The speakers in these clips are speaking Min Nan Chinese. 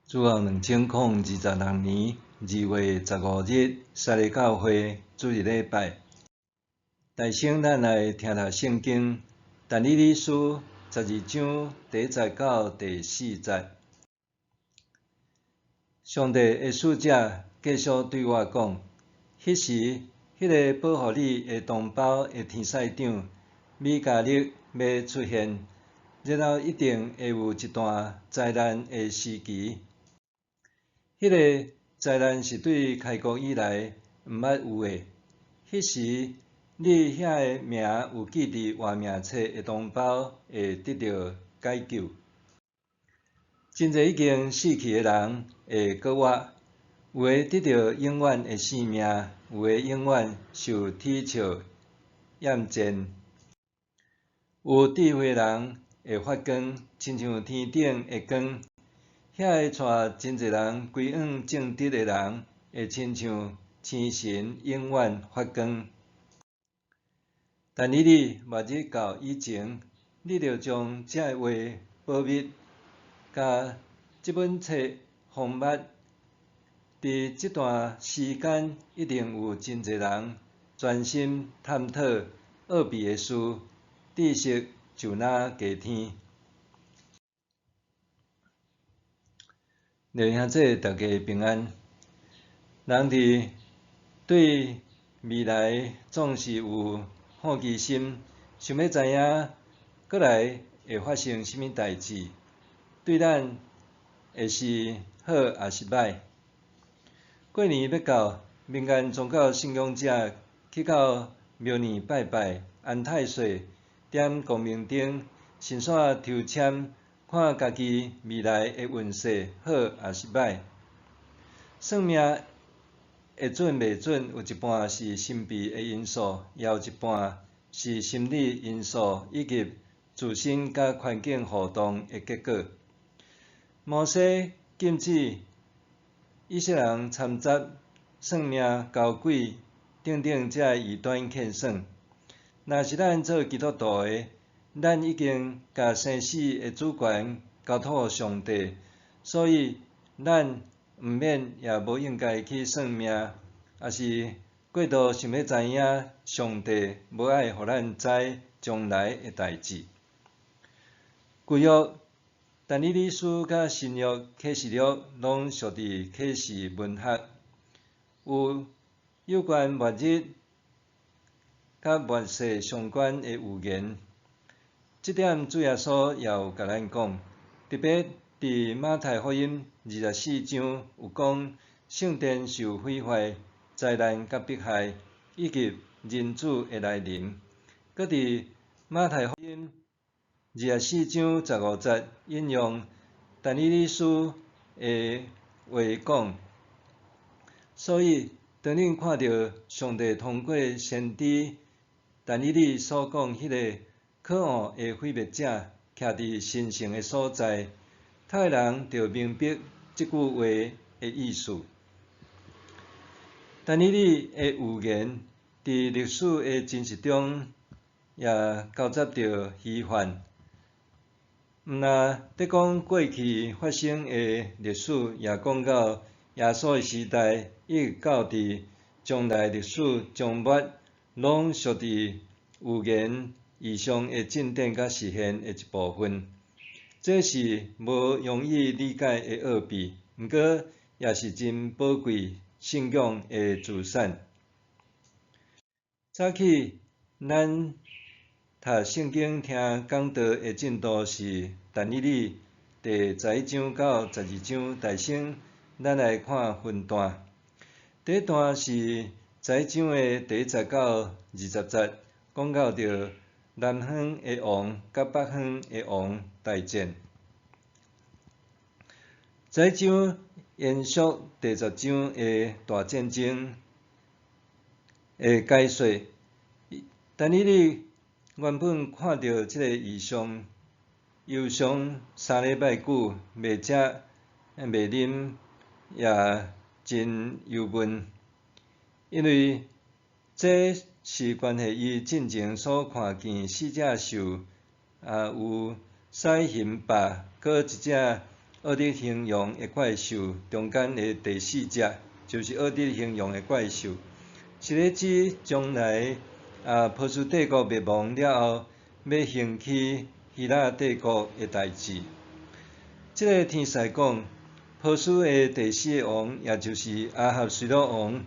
主後2026年2月15日，三个教會主日禮拜。大先咱來聽讀聖經，但以理書12章第一節到第四節。上帝的使者繼續對我講：彼時，彼个保護你的同胞的天使長米迦勒欲出現，然後一定會有一段災難的時期。彼个災難是對開國以來毋捌有的。彼時，你遐个名有記佇活命冊的同胞會得著解救。真濟已經死去的人會閣活，有的得著永遠的生命，有的永遠受恥笑厭賤。有智慧的人會發光，親像天頂的光。遐个帶真濟人歸向正直的人，會親像星辰永遠發光。但以理末日到以前，你著將這話保密，共這本冊封密。佇這段時間，一定有真濟人專心探討奧秘的事，知識就若加添。弟兄姊妹，大家平安。人佇對未來總是有好奇心，想欲知影閣來會發生啥物代誌，對咱會是好抑是䆀。過年欲到，民間宗教信仰者去到廟裡拜拜、安太歲、點光明燈，順紲抽籤，看家己未來的運勢好抑是䆀。算命會準袂準，有一半是神秘的因素，也有一半是心理因素以及自身佮環境互動的結果。摩西禁止以色列人摻雜算命、交鬼等等這異端現象。若是咱做基督徒的，咱已經共生死的主權交託予上帝，所以咱毋免也無應該去算命，抑是過度想欲知影上帝無愛予咱知將來的代誌。舊約但以理書佮新約啟示錄攏屬佇啟示文學，有有關末日佮末世相關的預言。這點主耶穌也有共咱講，特別佇馬太福音24章有講聖殿受毀壞、災難佮迫害，以及人子的來臨。閣佇馬太福音24章15節引用但以理書的話講，所以當恁看著上帝通過先知但以理所講彼个可惡的毀滅者徛佇神聖的所在，讀的人就明白這句話的意思。但以理的預言佇歷史的真實中也交雜著虛幻，毋但佇講過去發生的歷史，也講到耶穌的時代，一直到佇將來歷史終末，攏屬佇預言異象的進展佮實現的一部分。這是無容易理解的奧秘，毋過也是真寶貴信仰的資產。早起咱讀聖經聽講道的進度是但以理第11章到12章，大先咱來看分段。第一段是十一章的第一節到20節，講到著南方的王佮北方的王大戰。十一章延續第10章的大戰爭的解說。但以理原本看著這個異象，憂傷3禮拜久，袂食袂啉，也真憂悶，因為這是關係伊進前所看見四隻獸，也有犀熊豹，閣一隻惡得形容的怪獸中間的第四隻，就是惡得形容的怪獸，是咧指將來波斯帝國滅亡了後，欲興起希臘帝國的代誌。這个天使講，波斯的第四个王，也就是亞哈隨魯王，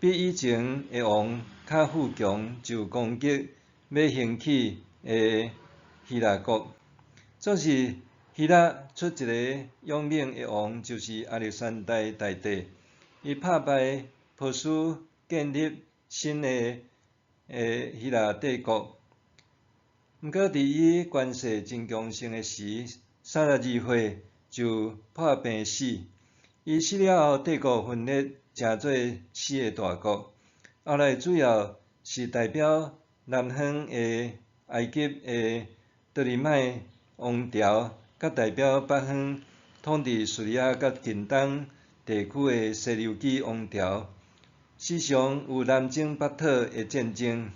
比以前的王較富強，就攻擊欲興起的希臘國。總是希臘出一个勇猛的王，就是亞歷山大大帝，伊拍敗波斯，建立新的希臘帝國。毋過佇伊權勢真強盛的時，32歲就破病死。伊死了後，帝國分裂成做四个大國。後來主要是代表南方的埃及的托勒密王朝，佮代表北方統治敘利亞佮近東地區的西流基王朝，時常有南征北討的戰爭。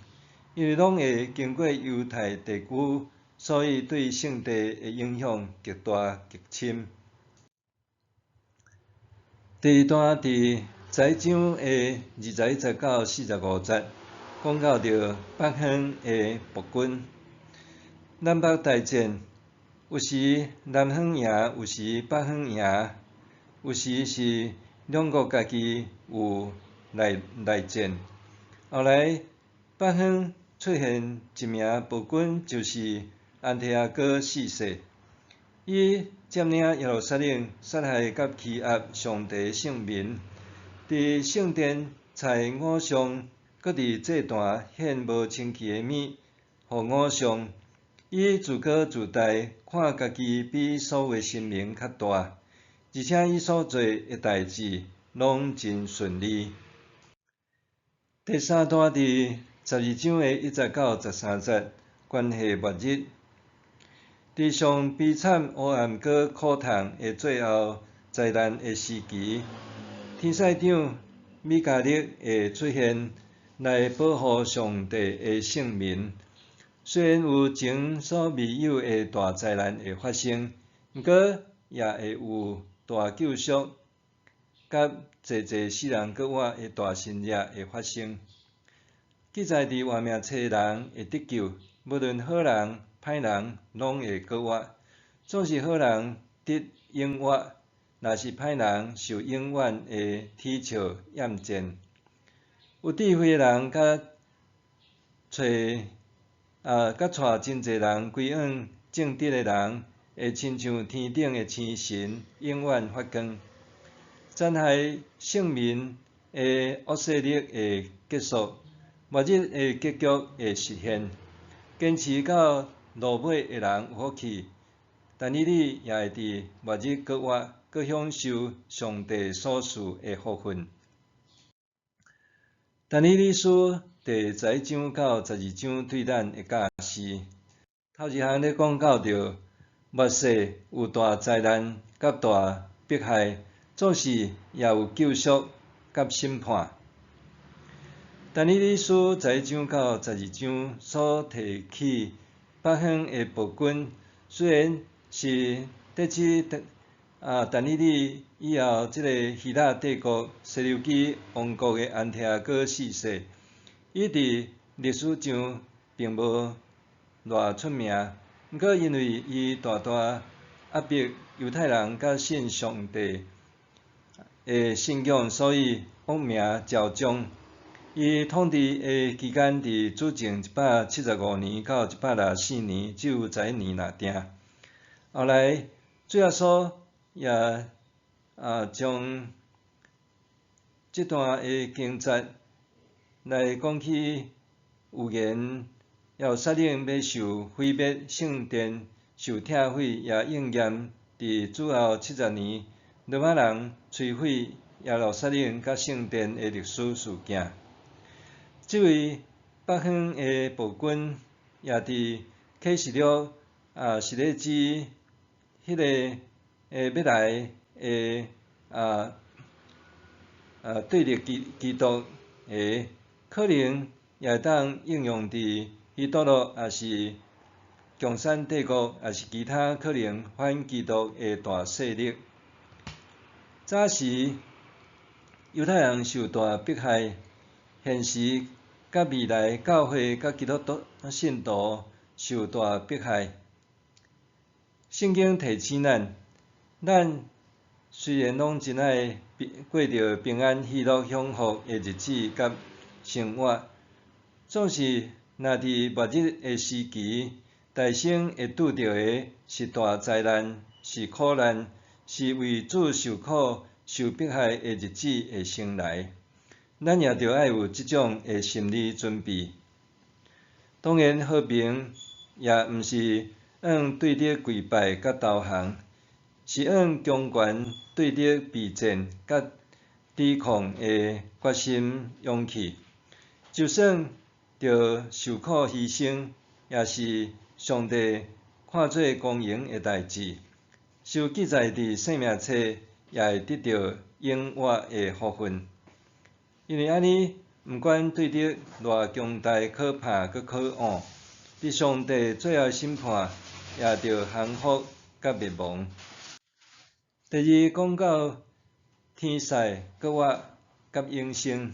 因為攏會經過猶太地區，所以對聖地的影響極大極深。第二段佇11章的21節到45節，講到著北方的暴君。南北大戰，有時南方贏，有時北方贏，有時是兩國家己有內內戰。後來北方出現一名暴君，就是安提阿哥四世。伊佔領耶路撒冷，殺害佮欺壓上帝聖民，佇聖殿採偶像，閣佇祭壇獻無清氣的物予偶像。伊自高自大，看家己比所有的神明較大，而且伊所做的代誌攏真順利。第三段佇12章的1節到13節，關係末日。佇上悲慘、黑暗、閣苦痛的最後災難的時期，天使長米迦勒會出現來保護上帝的聖民。雖然有前所未有的大災難會發生，毋過也會有大救贖，佮濟濟死人閣活的大神蹟會發生。記載佇活命冊的人會得救，無論好人、歹人，攏會閣活。總是好人得永活，若是歹人受永遠的恥笑厭戰。有智慧的人佮揣佮帶真濟人歸向正直的人，會親像天頂的星辰，永遠發光。殘害聖民的惡勢力會結束，末日的結局會實現。堅持到落尾的人有福氣，但以理也會佇末日閣活，閣享受上帝所賜的福分。但以理書第十一章到十二章對咱的教示，頭一項咧講到著末世有大災難佮大迫害，總是也有救贖佮審判。但以理書十一章到十二章所提起北方的暴君，雖然是得知但以理以後，這個希臘帝國西流基王國的安提阿哥四世，伊佇歷史上並無偌出名，毋過因為伊大大壓迫猶太人佮信上帝的信仰，所以惡名昭彰。伊統治的期間佇主前175年到164年，只有11年爾定。後來主耶穌也將這段的經節來講起預言，耶路撒冷欲受毀滅，聖殿受拆毀，也應驗佇主後70年，羅馬人摧毀耶路撒冷佮聖殿的歷史事件。這位北方的暴君也佇啟示錄是咧指彼个欲來的對立基督的，可能也會當應用佇彼得羅，抑是共產帝國，抑是其他可能反基督的大勢力。早時猶太人受大迫害，現時佮未來教會佮基督徒信徒受大迫害。聖經提醒咱，咱雖然攏真愛過著平安、喜樂、享福的日子佮生活，總是若佇末日的時期，代先會拄著的是大災難、是苦難，是為主受苦、受迫害的日子會先來。咱也著愛有這種的心理準備。當然，和平也毋是按對敵跪拜佮投降，是按強權對敵備戰佮抵抗的決心勇氣。就算著受苦犧牲，也是上帝看做光榮的代誌。受記載佇生命冊，也會得著永活的福分。因為按呢，毋管對敵偌強大、可怕、閣可惡，佇上帝最後審判，也著降服佮滅亡。第二，講到天使閣活佮永生。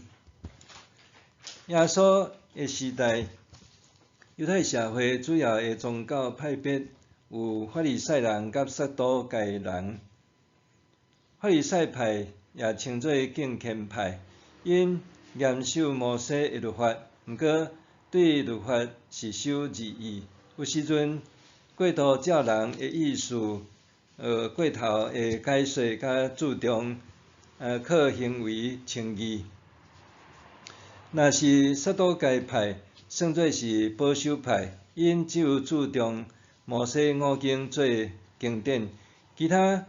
耶穌的時代，猶太社會主要的宗教派別有法利賽人佮撒都該人。法利賽派也稱做敬虔派，𪜶嚴守摩西的律法，毋過對律法是守字義。有時陣過度照人的意思，過頭的解說佮注重靠行為稱義。若是撒都該派，算做是保守派，𪜶只有注重摩西五經做經典，其他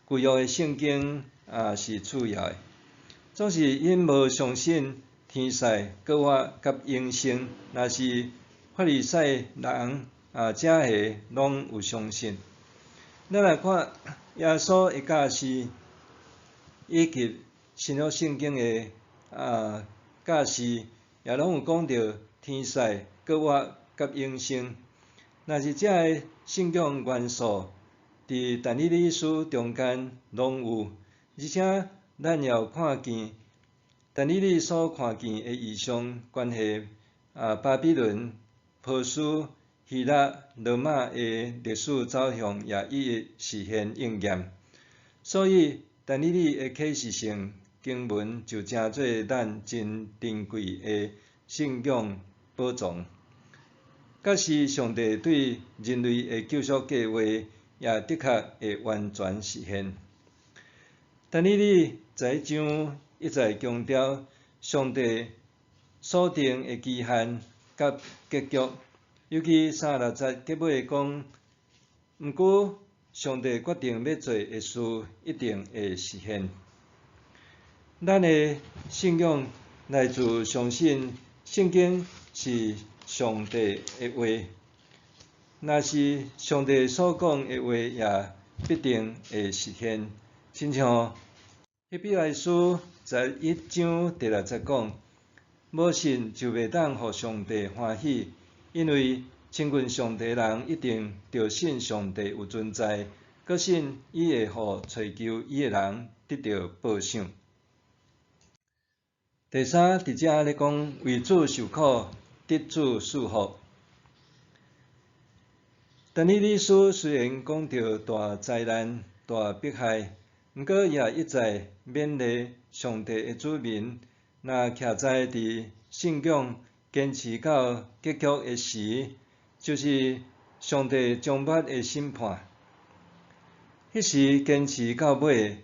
舊約的聖經也是次要的。總是𪜶無相信天使閣活佮永生，若是法利賽人啊，這下攏有相信。咱來看耶穌的教示，以及新約聖經的教示，也攏有講著天使閣活佮永生。若是這个信仰元素，佇但以理書中間攏有，而且咱也有看見但以理所看見的異象，關係巴比倫、波斯、希臘、羅馬的歷史走向也一一實現應驗。所以，但以理的啟示性經文就成做咱真珍貴的信仰寶藏。假使上帝對人類的救贖計劃也的確會完全實現。但以理11章一再強調上帝所定的期限佮結局，尤其三六節結尾講，毋過上帝決定欲做的事一定會實現。咱的信仰來自相信聖經是上帝的話，若是上帝所講的話，也必定會實現。親像希伯來書11章第六節講，無信就袂當予上帝歡喜，因為親近上帝的人一定著信上帝有存在，閣信伊會予揣求伊的人得著報賞。第三，佇遮咧講為主受苦，得主賜福。但以理書雖然講著大災難、大迫害，毋過也一再勉勵上帝的子民，若徛在佇信仰堅持到結局的時，就是上帝終末的審判。彼時堅持到尾，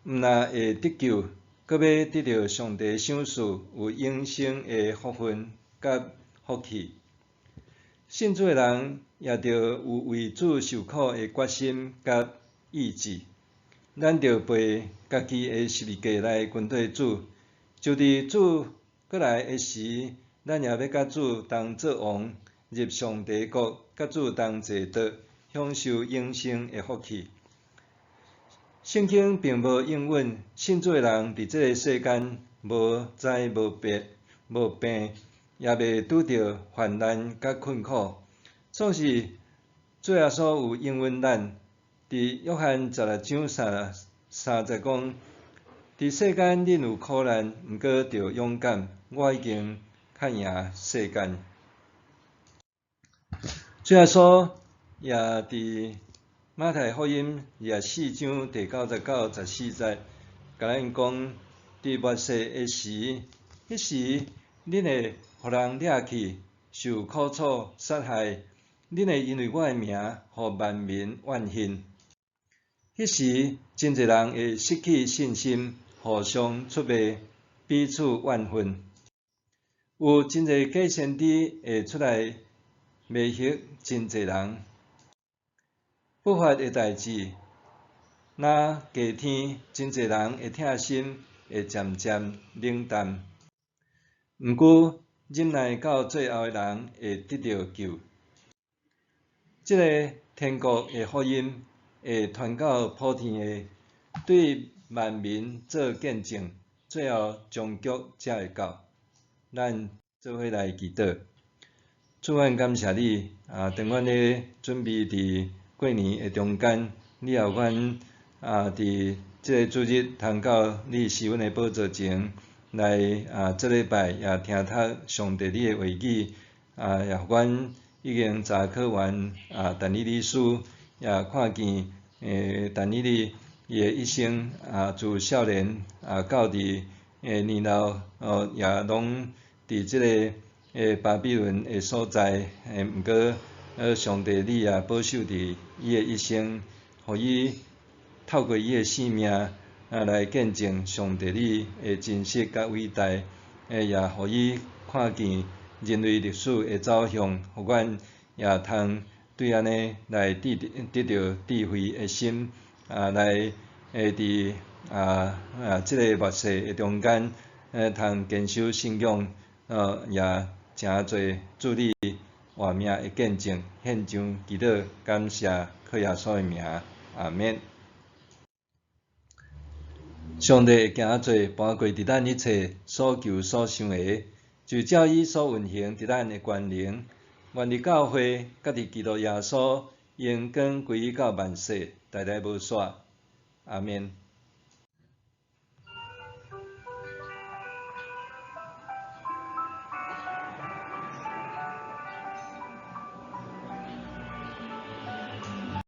毋但會得救，閣欲得著上帝賞賜，有永生的福分佮福氣。信主的人也著有為主受苦的決心佮意志。咱著背家己的十字架來跟綴主，就佇主閣來的時，咱也欲佮主同做王，入上帝國，佮主同坐桌，享受永生的福氣。聖經並無應允信主的人佇這个世間無災無病，無病，也袂拄著患難佮困苦。總是主耶穌有應允咱，佇約翰16章三節講：佇世間恁有苦難，毋過著勇敢，我已經較贏世間。主耶穌也佇馬太福音24章第9節到14節，共咱講：佇末世的時，彼時恁會予人掠去，受苦楚、殺害，恁會因為我的名，予萬民怨恨。彼時，真濟人會失去信心，互相出賣，彼此怨恨。有真濟假先知會出來迷惑真濟人。不法的代誌，若加添，真濟人的疼心會漸漸冷淡。毋過，忍耐到最後的人會得著救。這个天國的福音會傳到普天下，對萬民做見證，最後終局才會到。咱做伙來祈禱。主，阮感謝你，啊，當阮咧準備佇過年的中間，你予阮啊，佇這个主日通到你施恩的寶座前來啊，做禮拜，也聽讀上帝你的話語，啊，也予阮已經查考完啊，但以理書，也看見但以理伊的一生啊，自少年啊到佇年老哦，也攏佇這个巴比倫的所在，毋過上帝你也保守佇伊的一生，予伊透過伊的生命啊來見證上帝你的真實佮偉大，也予伊看見人類歷史的走向，予阮也通對按呢來得著智慧的心，啊來佇這个末世的中間，通堅守信仰，也成做主你活命的見證，獻上祈禱，感謝靠耶穌的名，阿們。上帝會行做搬過佇咱一切所求所想的，就照伊所運行佇咱的權能，願佇教會佮佇基督耶穌，榮光歸於到萬世，代代無煞。阿們。